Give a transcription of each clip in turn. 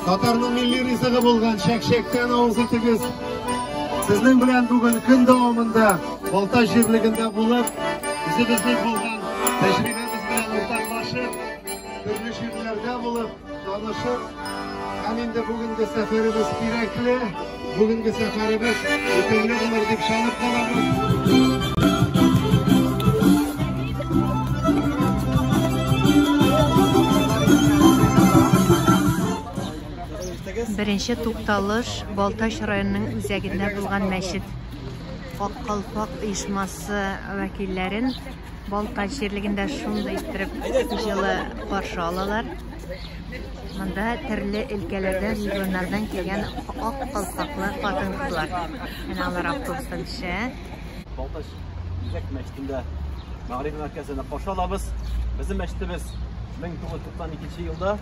Татарның милли ризыгы булган чәк-чәктән авыз итегез. Сезнең белән бүген көн дәвамында Балтач җирлегендә булып, үзебезнең булган тәҗрибәбез белән уртаклашып, төрле җирләрдә булып, танышып, һәм инде бүгенге сәфәребез кирәкле, бүгенге сәфәребез үтемле булыр дип ышанып калабыз. Беренче тукталыш Балтач районының үзәгендә булган мәчет. Ак калфак оешмасы вәкилләрен Балтач җирлегендә шундый иттереп җылы каршы алалар. Монда төрле өлкәләрдән, регионнардан килгән ак калфаклы хатын-кызлар. Менә алар автобустан төшә. Балтач үзәк мәчетендә Мәгариф мәркәзендә каршы алабыз. Безнең мәчетебез 1992 елда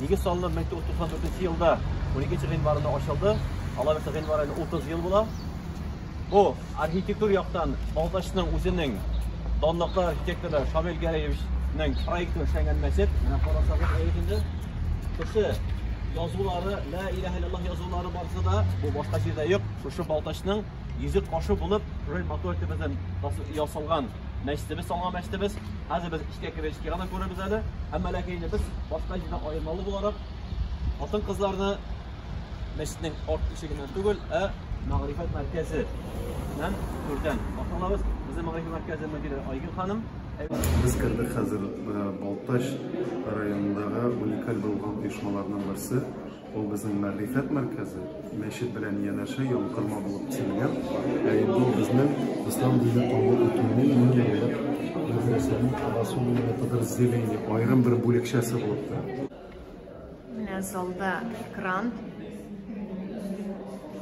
нигез салынып, 1994 елда 12 гыйнварында ачылды. Алла бирсә, гыйнвар аенда 30 ел була. Бу архитектур яктан Балтачның үзенең данлыклы архитекторы Шамил Гәрәевичның проекты эшләнгән мәчет. Менә карасагыз, әйе инде. Шушы язулары, ла илаһа иллаллаһ язулары барысы да бу башка җирдә юк. Шушы Балтачның йөзек кашы булып, шулай матур итеп безнең ясалган мәчетебез, салынган мәчетебез. Хәзер без эчкә кереп, эчкә генә күрербез әле. Әмма ләкин инде без башка җирдән аермалы буларак хатын-кызларны мәчетнең арт ишегеннән түгел, ә мәгърифәт мәркәзе нән түрдән каршы алабыз. Безнең мәгърифәт мәркәзе мөдире Айгөл ханым. Без кердек хәзер Балтач районындагы уникаль булган оешмаларның берсе. Ул безнең мәгърифәт мәркәзе, мәчет белән янәшә янкорма булып төзелгән. Ә инде ул безнең ислам дине кабул итүнең 1000 еллык мәдрәсәнең особенное подразделение, аерым бер бүлекчәсе булып тора. Менә залда экран.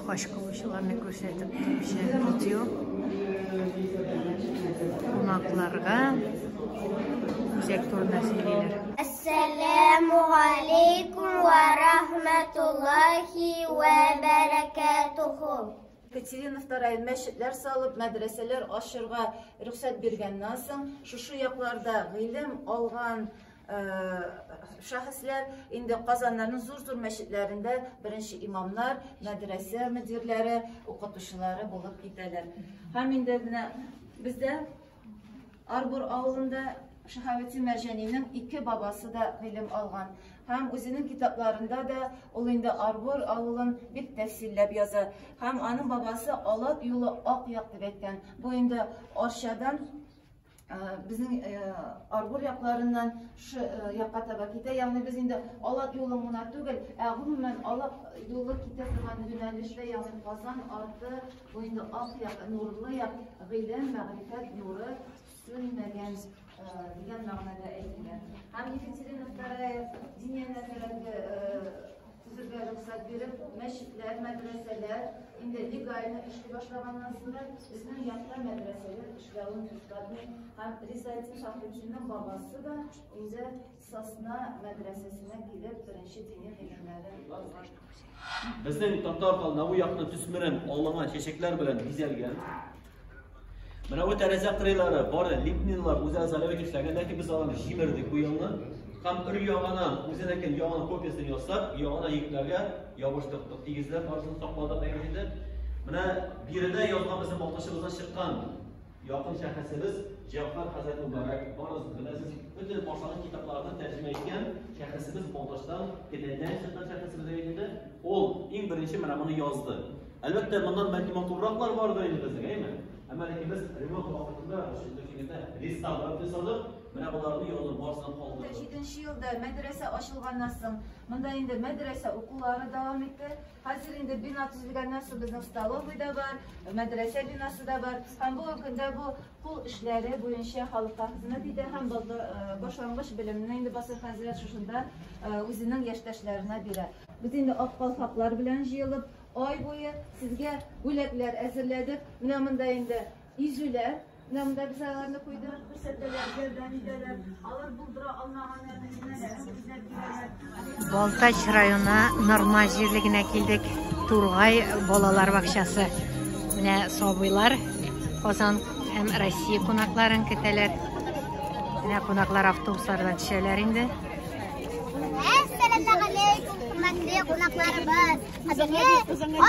Хаҗ кылучыларны күрсәтеп торучы видео. Кунакларга үзәк турында сөйлиләр. Әссәләмү галәйкүм вә рахмәтуллаһи вә бәрәкәтүһү. Екатерина II мәчетләр салып, мәдрәсәләр ачырга рөхсәт биргәннән соң, шушы якларда гыйлем алган шәхесләр инде Казаннарның зур-зур мәчетләрендә беренче имамнар, мәдрәсә мөдирләре, укытучылары булып китәләр. Һәм инде менә бездә Арбор авылында Шиһабетдин Мәрҗанинең ике бабасы да гыйлем алган. Һәм үзенең китапларында да ул инде Арбор авылын бик тәфсилләп яза. Һәм аның бабасы Алат юлы ак як дип әйткән. Бу инде Арчадан безнең Арбор якларыннан шы якка таба китә. Ягъни без инде Алат юлын гына түгел, ә гомумән Алат юлы китә торган юнәлештә, ягъни Казан арты, бу инде ак як, нурлы як, гыйлем, мәгърифәт нуры сүнмәгән дигән мәгънәдә әйтелә. Һәм Екатерина II Диния нәзарәте төзергә рөхсәт биреп, мәчетләр, мәдрәсәләр инде легально эшли башлаганнан соң да безнең якта мәдрәсәләр эшләвен туктатмый. Һәм Ризаэтдин Фәхретдиннең бабасы да инде Сосна мәдрәсәсенә килеп беренче дини гыйлемнәрен алган. Безнең татар халкы бу якны төсмерен алынган чәчәкләр белән бизәлгән. Менә бу тәрәзә кырыйлары бары липнинлар үзләре залевик эшләгән, ләкин без аларны җимердек бу елны. Һәм өр яңадан үзенекен яңа копиясен ясап, яңадан егетләргә ябыштырдык, тигезләп барысын сакладык әйбәт итеп. Менә биредә язган безнең балтачыбыздан чыккан якын шәхесебез Җәгъфәр хәзрәт Мөбарәк, барыгыз беләсез, бөтен Пашаның китапларын тәрҗемә иткән шәхесебез Балтачтан, Кенәдән чыккан шәхесебез әйбәт инде. Ул иң беренче менә моны язды. Әлбәттә, моннан бәлки матурраклар бардыр инде безнең, әйме? Әмма ләкин без ремонт вакытында, шушы реставрация ясадык, менә боларны язып барысын калдырдык. Җиденче елда мәдрәсә ачылганнан соң, монда инде мәдрәсә укулары дәвам итте. Хәзер инде бина төзелгәннән соң безнең столовый да бар, мәдрәсә бинасы да бар. Һәм бүгенге көндә бу кул эшләре буенча халыкка хезмәт итә һәм башлангыч белемне инде Басыйр хәзрәт шушында үзенең яшьтәшләренә бирә. Без инде ак калфаклар белән җыелып, Ай буе сезгә бүләкләр әзерләдек. Менә монда инде изүләр. Менә монда без аларны куйдык, күрсәтәләр, ярдәм итәләр. Алар булдыра алмаганнарны инәләрен эзләп киләләр. Балтач районы Норма җирлегенә килдек. Тургай балалар бакчасы. Менә сабыйлар Казан һәм Россия кунакларын көтәләр. Менә кунаклар автобуслардан төшәләр инде. Әссәламәгаләйкүм, хөрмәтле Кунакларыбыз, кадерле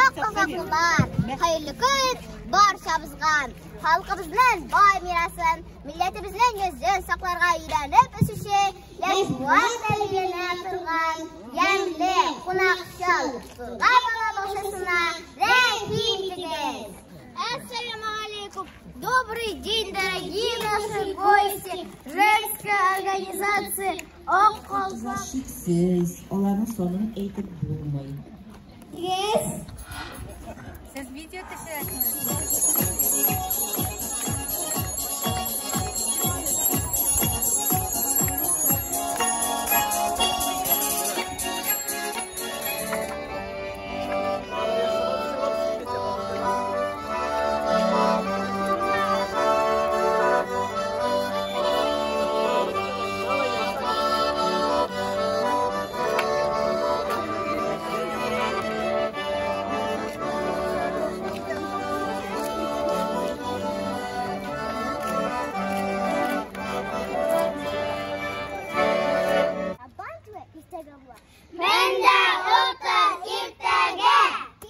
ак калфаклылар, хәерле көн барчабызга. Халкыбызның бай мирасын, милләтебезнең йөзен сакларга өйрәнеп үсүче яшь буын тәрбияләнә торган ямьле, кунакчыл Тургай бала бакчасына рәхим итегез. Әссәламу алейкум! Добрый день, дорогие наши гости женской организации Ак калфак. Шиксез, аларның санын әйтеп булмый. Yes. Сез видео төшерәсезме? Абантуя иртәгә була. Менә утыр иртәгә.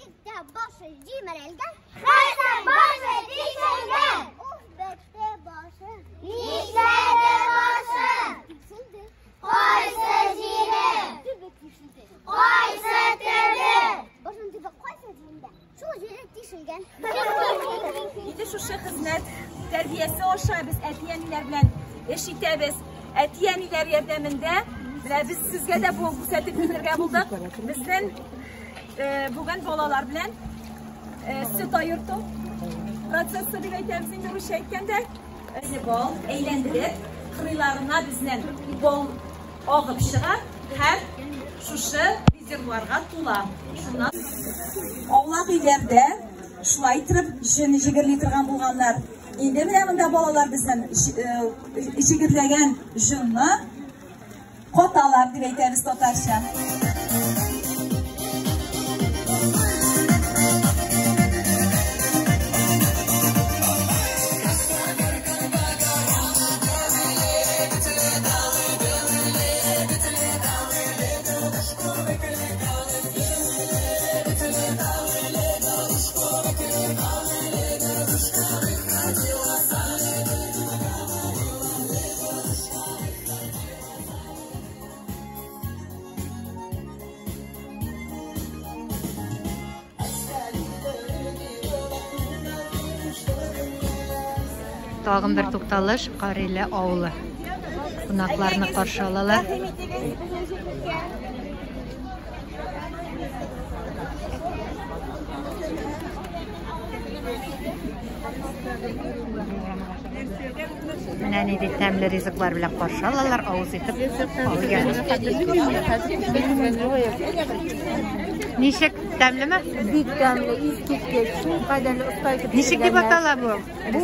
Иртә башы җимерелгән. Хәзер башы тишелгән. Уф, бетте башы. Нишләде башы? Тишелде. Кайсы җире? Төбе тишелде. Кайсы төбе? Башның төбе кайсы җирендә? Шул җире тишелгән. Инде шушы хезмәт тәрбиясе аша без әти-әниләр белән эш итәбез. Әти-әниләр ярдәмендә менә без сезгә дә бу күрсәтеп китәргә булдык. Безнең бүген балалар белән сөт аерту процессы дип әйтәбез инде русча әйткәндә. Бал әйләндереп, кырыйларына безнең бал агып чыга һәм шушы резервуарга тула. Шуннан аулак өйләрдә шулай итеп җен җегерли торган булганнар. Инде менә монда балалар безнең җегерләгән җонны каталар дип әйтәбез татарча. Тагын бер тукталыш Кариле авылы. Кунакларны каршы алалар. Менә нинди тәмле ризыклар белән каршы алалар, авыз итеп алган. Ничек, тәмлеме? Бик тәмле, искиткеч, шул кадәрле оста итеп Ничек дип атала бу? Бу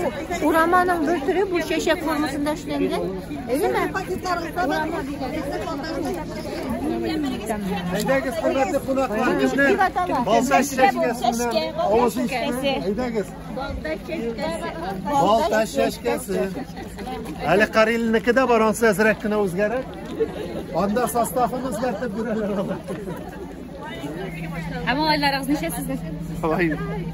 ураманың бер төре, бу чәчәк формасында эшләнгән. Әйеме? Урама диләр. Әйдәгез, хөрмәтле кунаклар, безне Балтач чәчкәсеннән авыз итте. Әйдәгез. Балтач чәчкәсе. Әле Карилнеке дә бар, ансы әзрәк кенә үзгәрәк. Анда составын үзгәртеп бирәләр алар. Ә малайларыгыз ничә сезнең? Алай,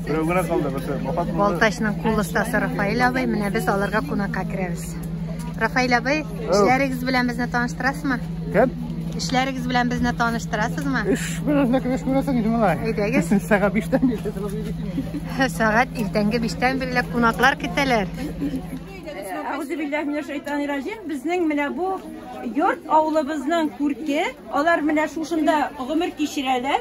берәү генә калды, берсе. Вафат булды. Балтачның кул остасы Рафаэль абый, менә без аларга кунакка керәбез. Рафаэль абый, эшләрегез белән безне таныштырасызмы? Кем? Эшләрегез белән безне таныштырасызмы? Эш белән эш күрәсең инде малай. Әйдәгез. Сәгать 5-тән бирле торып йөрисең. Сәгать иртәнге 5-тән бирле кунаклар көтәләр. Әгъузу биллаһи минәш шайтанир раҗим. Безнең менә бу йорт авылыбызның күрке. Алар менә шушында гомер кичерәләр.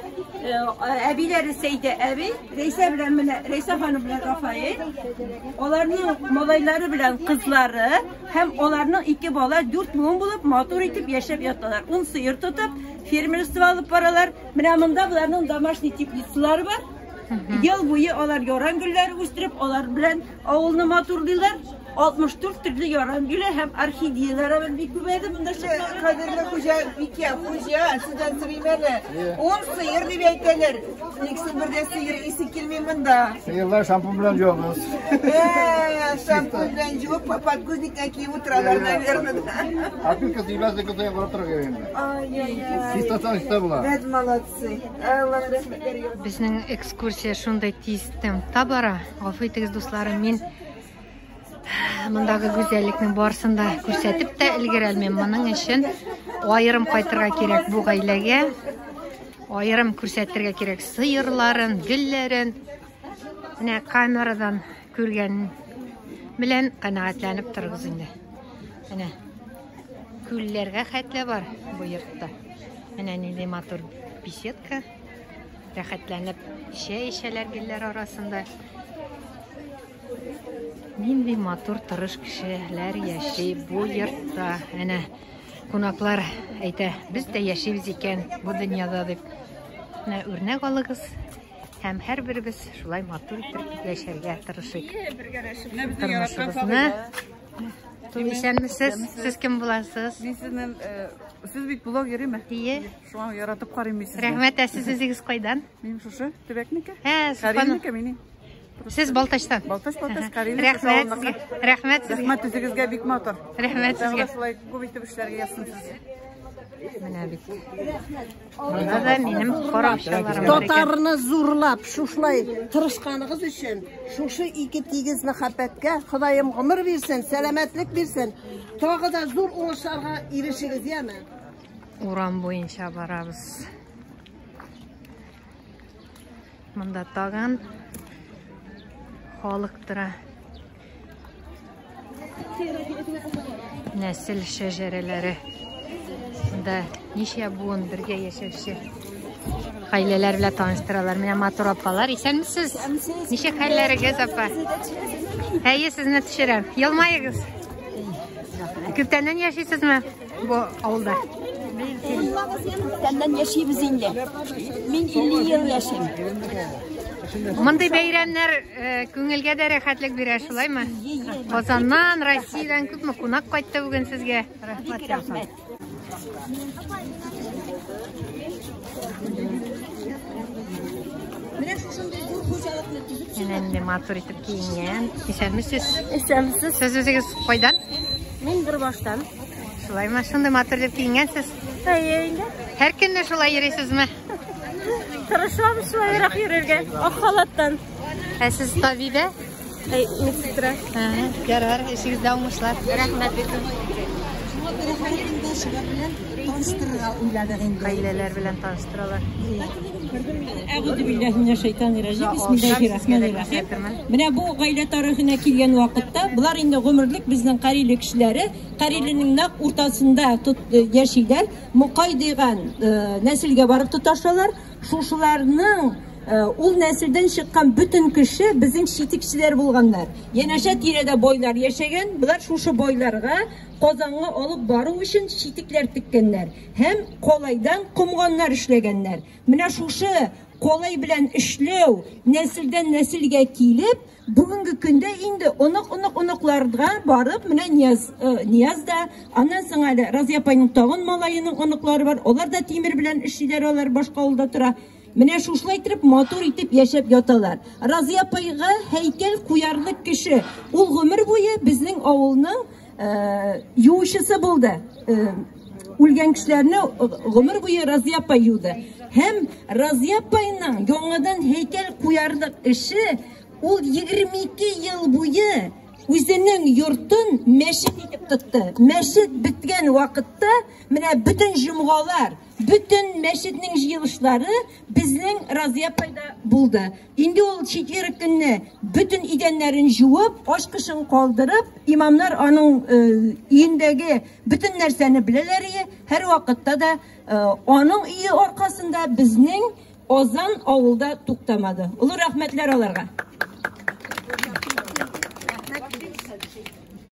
Әбиләре Сәйдә әби, Рәйсә белән менә Рәйсә ханым белән Рафаэль. Аларның малайлары белән кызлары һәм аларның ике бала 4 буын булып матур итеп яшәп яталар. 10 сыер тотып, фермерство алып баралар. Менә монда буларның домашний теплицалары бар. Ел буе алар яран гөлләре үстереп, алар белән авылны матурлыйлар. 64 төрле яран гөле һәм орхидеяләр бик күбәйде монда чыкмаган. Кадерле хуҗа, бикә, хуҗа, сездән сорыйм әле. 10 сыер дип әйтәләр. Ник соң бер дә сыер исе килми монда? Сыерлар шампунь белән юабыз. Шампунь белән юып, подгузникка киеп утыралар, наверное. Опилка тимәс дип карап торырга кирәк инде. Ай-яй-яй. Чиста чиста була. Вәт молодцы. Аллаһ рәхмәтләр яусын. Безнең экскурсия шундый тиз темпта бара. Гафу итегез, дусларым, мин мондагы гүзәллекнең барысын да күрсәтеп тә өлгерә алмыйм. Моның өчен аерым кайтырга кирәк бу гаиләгә. Аерым күрсәтергә кирәк сыерларын, гөлләрен. Менә камерадан күргән белән канәгатьләнеп торыгыз инде. Менә күлләргә хәтле бар бу йортта. Менә нинди матур беседка. Рәхәтләнеп чәй эчәләр гөлләр арасында. Нинди матур тырыш кешеләр яши бу йортта. Әнә кунаклар әйтә, без дә яшибез икән бу дөньяда дип. Менә үрнәк алыгыз һәм һәрберебез шулай матур итеп яшәргә тырышыйк. Тормышыбызны. Исәнмесез? Сез кем буласыз? Мин сезнең, сез бит блогер име? Ие. Шуңа яратып карыйм мин сезне. Рәхмәт, ә сез үзегез кайдан? Мин шушы төбәкнеке. Ә, Карилнеке мин. Сез Балтачтан? Балтач, Балтач, Карилнеке. Рәхмәт сезгә. Рәхмәт сезгә. Рәхмәт үзегезгә, бик матур. Рәхмәт сезгә. Шулай күп итеп эшләргә язсын сезгә. Менә бит. Монда да минем караучыларым бар икән. Татарны зурлап, шушылай тырышканыгыз өчен, шушы ике тигез мәхәббәткә Ходаем гомер бирсен, сәламәтлек бирсен. Тагы да зур уңышларга ирешегез, яме. Урам буенча барабыз. Монда тагын халык тора. Нәсел шәҗәрәләре. Монда ничә буын бергә яшәүче гаиләләр белән таныштыралар. Менә матур апалар. Исәнмесез? Ничек хәлләрегез, апа? Әйе, сезне төшерәм. Елмаегыз. Күптәннән яшисезме бу авылда? Күптәннән яшибез инде. Мин 50 ел яшим. Мондый бәйрәмнәр күңелгә дә рәхәтлек бирә, шулаймы? Казаннан, Россиядән күпме кунак кайтты бүген сезгә? Рәхмәт. Рәхмәт. Менә шушындый зур хуҗалыкны төзеп Менә нинди матур итеп киенгән. Исәнмесез? Исәнмесез. Сез үзегез кайдан? Мин Бөрбаштан. Шулаймы? Шундый матур итеп киенгәнсез? Әйе инде. Һәр көнне шулай йөрисезме? Тырышам шулайрак йөрергә. Ак халаттан. Ә сез табибә? Әй, медсестра. Ярар, эшегездә уңышлар. Рәхмәт. Гаиләләр белән таныштыралар. Әгъузу биллаһи минәш шайтанир раҗим. Бисмиллаһир рахманир рахим. Менә бу гаилә тарихына килгән вакытта, булар инде гомерлек безнең Кариле кешеләре, Кариленең нәкъ уртасында яшиләр. Мукай дигән нәселгә барып тоташалар. Шушыларның ул нәселдән чыккан бөтен кеше безнең читекчеләр булганнар. Янәшә тирәдә байлар яшәгән, булар шушы байларга Казанга алып бару өчен читекләр теккәннәр һәм калайдан комганнар эшләгәннәр. Менә шушы калай белән эшләү нәселдән нәселгә килеп, бүгенге көндә инде онык-онык-оныкларга барып, менә Нияз да, аннан соң әле Разия апайның тагын малаеның оныклары бар, алар да тимер белән эшлиләр, алар башка авылда тора. Менә шушылай итеп матур итеп яшәп яталар. Разия апайга һәйкәл куярлык кеше. Ул гомер буе безнең авылның юучысы булды. Үлгән кешеләрне гомер буе Разия апай юды. Һәм Разия апайның яңадан һәйкәл куярлык эше ул 22 ел буе үзенең йортын мәчет итеп тотты. Мәчет беткән вакытта менә бөтен җомгалар, бөтен мәчетнең җыелышлары безнең Разия апайда булды. Инде ул четверг көнне бөтен идәннәрен җуып, ачкычын калдырып, имамнар аның өендәге бөтен нәрсәне беләләр иде. Һәр вакытта да аның өе аркасында безнең азан авылда туктамады. Олы рәхмәтләр аларга.